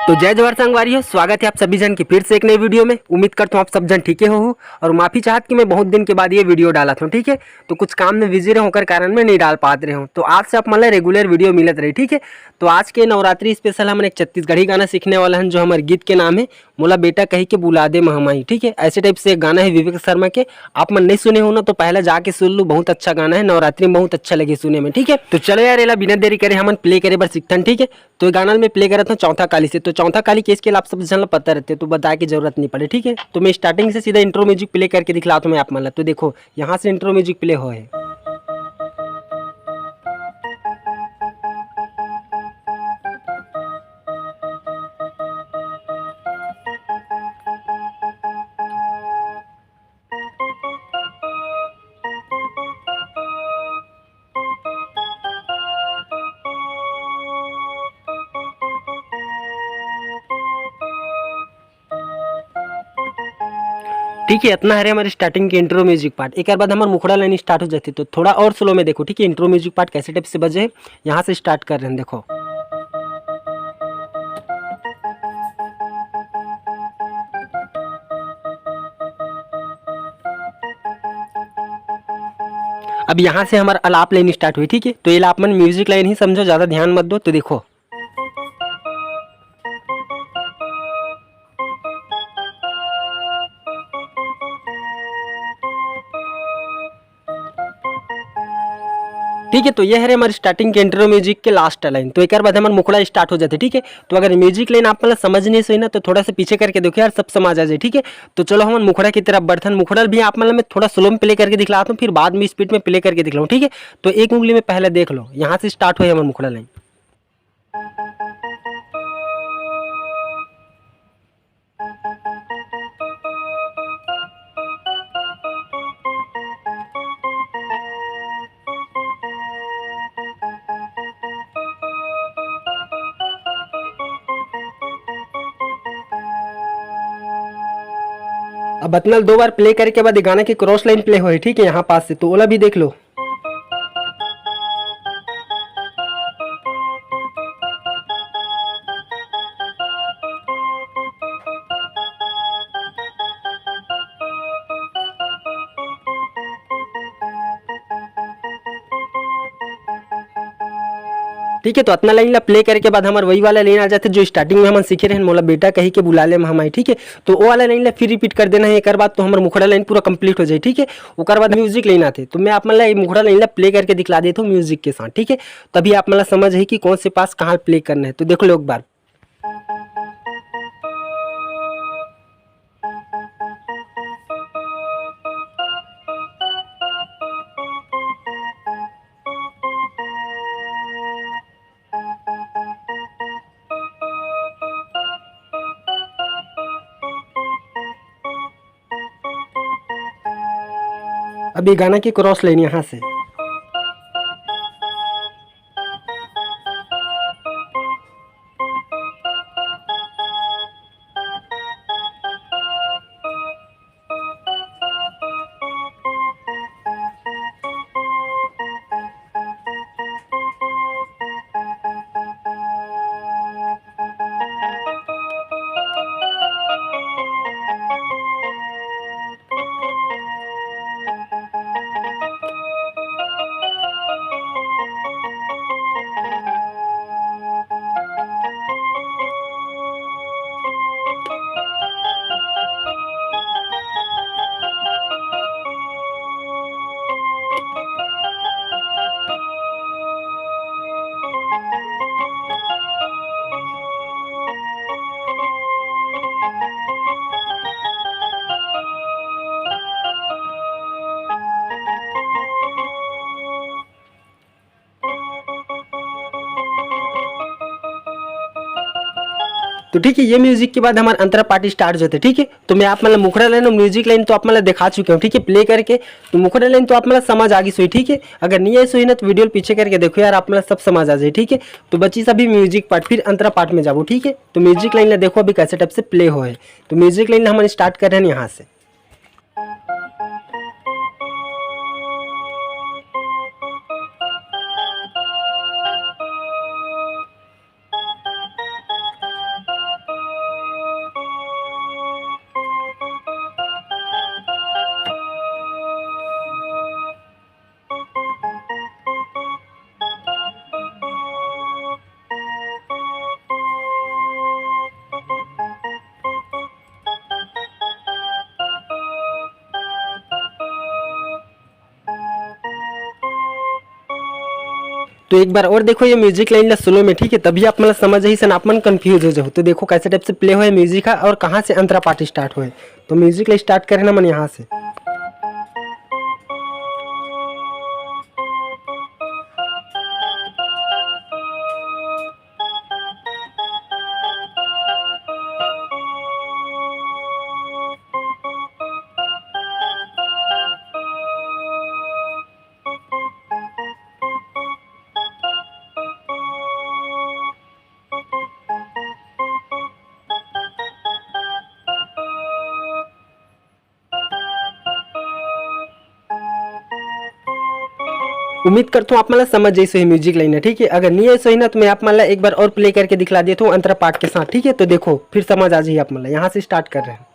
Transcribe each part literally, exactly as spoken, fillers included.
तो जय जोहार संगवारी हो, स्वागत है आप सभी जन की फिर से एक नई वीडियो में। उम्मीद करता हूँ आप सब जन ठीक हो। और माफ़ी चाहत कि मैं बहुत दिन के बाद ये वीडियो डालत हूँ, ठीक है। तो कुछ काम में बिजी रहूँ, ओकर कारण मैं नहीं डाल पात रहे हूँ। तो आज से आप मन ला रेगुलर वीडियो मिलत रही, ठीक है। तो आज के नवरात्रि स्पेशल हमन एक छत्तीसगढ़ी गाना सीखने वाला हन, जो हमर गीत के नाम है मोला बेटा कही के बुला दे महमाई, ठीक है। ऐसे टाइप से एक गाना है विवेक शर्मा के, आप मन नहीं सुने हो ना तो पहले जाके सुन लो, बहुत अच्छा गाना है, नवरात्रि में बहुत अच्छा लगे सुने में, ठीक है। तो चलो यार, एला बिना देरी करे हमन प्ले करे बर सीखथन, ठीक है। तो ये गाना मैं प्ले करत हूँ चौथा काली से। तो चौथा काली के स्केल आप सब जन ला पता रहते, तो बताए की जरूरत नहीं पड़े, ठीक है। तो मैं स्टार्टिंग से सीधा इंट्रो म्यूजिक प्ले करके दिखलाता हूँ मैं आप मन ला। तो देखो, यहाँ से इंट्रो म्यूजिक प्ले होए। ठीक है, इतना हरे हमारे स्टार्टिंग के इंट्रो म्यूजिक पार्ट। एक बाद हमारे मुखड़ा लाइन स्टार्ट हो जाती, तो थोड़ा और स्लो में देखो, ठीक है, इंट्रो म्यूजिक पार्ट कैसे टाइप से बजे, यहाँ से स्टार्ट कर रहे हैं, देखो। अब यहाँ से हमारा अलाप लाइन स्टार्ट हुई, ठीक है। तो ये आप मन म्यूजिक लाइन ही समझो, ज़्यादा ध्यान मत दो। तो देखो, ठीक है, तो ये हरे हमारे स्टार्टिंग के इंट्रो म्यूजिक के लास्ट लाइन। तो एक बाद हमारे मुखड़ा स्टार्ट हो जाते, ठीक है। तो अगर म्यूजिक लाइन आप मतलब समझ नहीं सही ना, तो थोड़ा सा पीछे करके देखो यार, सब समझ आ जाए, ठीक है। तो चलो हम मुखड़ा की तरफ बढ़थन। मुखड़ा भी आप मतलब मैं थोड़ा स्लो में प्ले करके दिखलाता हूँ, फिर बाद में स्पीड में प्ले करके दिखलाऊँ, ठीक है। तो एक उंगली में पहले देख लो, यहाँ से स्टार्ट हुई हमारे मुखड़ा लाइन। अब अतना ल दो बार प्ले करे के बाद ये गाना के क्रॉस लाइन प्ले होए, ठीक है, यहाँ पास से, तो ओला भी देख लो। ठीक है, तो अतना लाइन ला प्ले करे के बाद हमार वही वाला लाइन आ जाते, जो स्टार्टिंग में हमन सीखे रहन, "मोला बेटा कही के बुला ले महमाई", ठीक है। तो वो वाला लाइन ला फिर रिपीट कर देना है एक बार, तो हमार मुखड़ा लाइन पूरा कंप्लीट हो जाए, ठीक है। ओकर बाद म्यूजिक लाइन आते, तो मैं आप मन ला ये मुखड़ा लाइन ला प्ले करके दिखला देता हूँ म्यूजिक के साथ, ठीक है। तभी आप मन ला समझ है कि कौन से पास कहाँ प्ले करना है। तो देख लो एक बार। अब ये गाना की क्रॉस लाइन यहाँ से। तो ठीक है, ये म्यूजिक के बाद हमारा अंतरा पार्टी स्टार्ट होते, ठीक है। तो मैं आप मतलब मुखड़ा लाइन और म्यूजिक लाइन तो आप मतलब दिखा चुके हूँ, ठीक है, प्ले करके। तो मुखड़ा लाइन तो आप मतलब समझ आ गई सोई, ठीक है। अगर नहीं आई सोई ना तो वीडियो पीछे करके देखो यार, आप मतलब सब समझ आ जाए, ठीक है। तो बची सभी म्यूजिक पार्ट, फिर अंतरा पार्ट में जाबो, ठीक है। तो म्यूजिक लाइन ला देखो अभी कैसे टाइप से प्ले होए। तो म्यूजिक लाइन ला हमन स्टार्ट कर रहे हैं यहाँ से। तो एक बार और देखो ये म्यूजिक लाइन ला स्लो में, ठीक है, तभी आप मन ला समझ आही, अइसन आप मन कंफ्यूज हो जाहू। तो देखो कैसे टाइप से प्ले होए म्यूजिक हा और कहाँ से अंतरा पाठ स्टार्ट होए। तो म्यूजिक ला स्टार्ट करेन हमन यहाँ से। उम्मीद करथों आप मन ला समझ आइस होही म्यूजिक लाइन, ठीक है। अगर नहीं आइस होही ना, तो मैं आप मन ला एक बार और प्ले करके दिखला देथों अंतरा पाठ के साथ, ठीक है। तो देखो, फिर समझ आ जाही आप मन ला। यहाँ से स्टार्ट कर रहे हैं।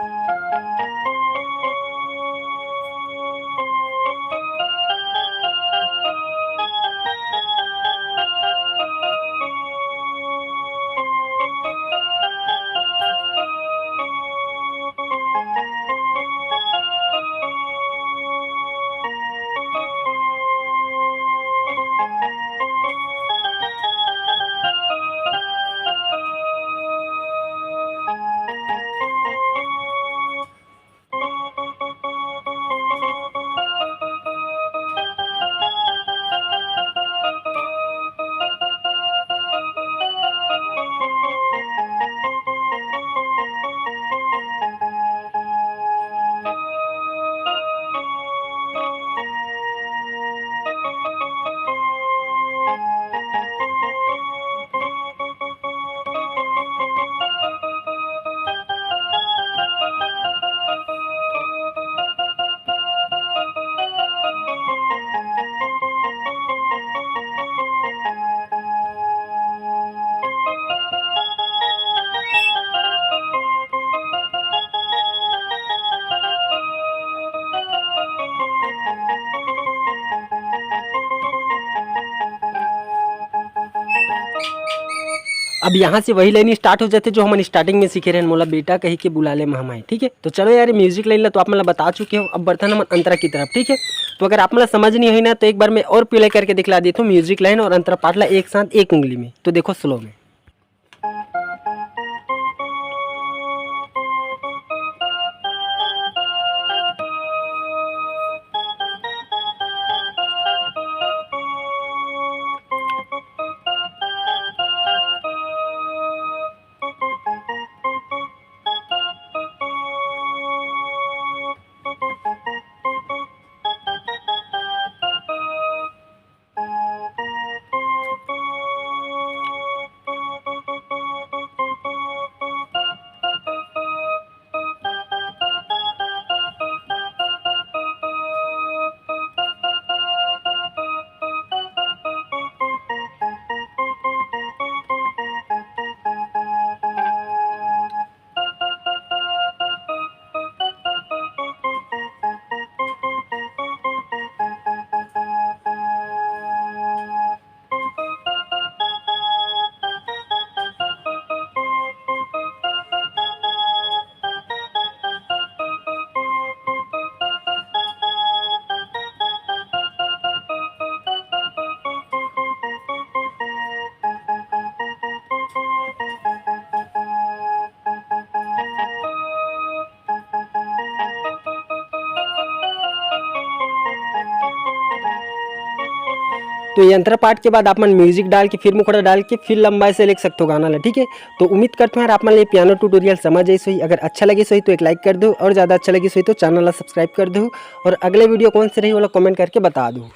अब यहाँ से वही लाइन स्टार्ट हो जाथे, जो हमन स्टार्टिंग में सीखे रहेन, "मोला बेटा कहि के बुला ले महमाई", ठीक है। तो चलो यार, ये म्यूजिक लाइन ला तो आप मन ला बता चुके हों, अब बढ़थन हमन अंतरा की तरफ, ठीक है। तो अगर आप मन ला समझ नहीं होही ना, तो एक बार मैं और प्ले करके दिखला देथों म्यूजिक लाइन और अंतरा पाठ ला एक साथ एक उंगली में। तो देखो स्लो में। तो ये अंतरा पाठ के बाद आप मन म्यूजिक डाल के, फिर मुखड़ा डाल के, फिर लंबाई से लिख सकते हो गाना ला, ठीक है। तो उम्मीद करते हैं यार आप मन ये पियानो ट्यूटोरियल समझ आइस होही। अगर अच्छा लगिस होही तो एक लाइक कर दो, और ज़्यादा अच्छा लगिस होही तो चैनल ला सब्सक्राइब कर दो, और अगले वीडियो कौन से रही, वो कमेंट करके बता दो।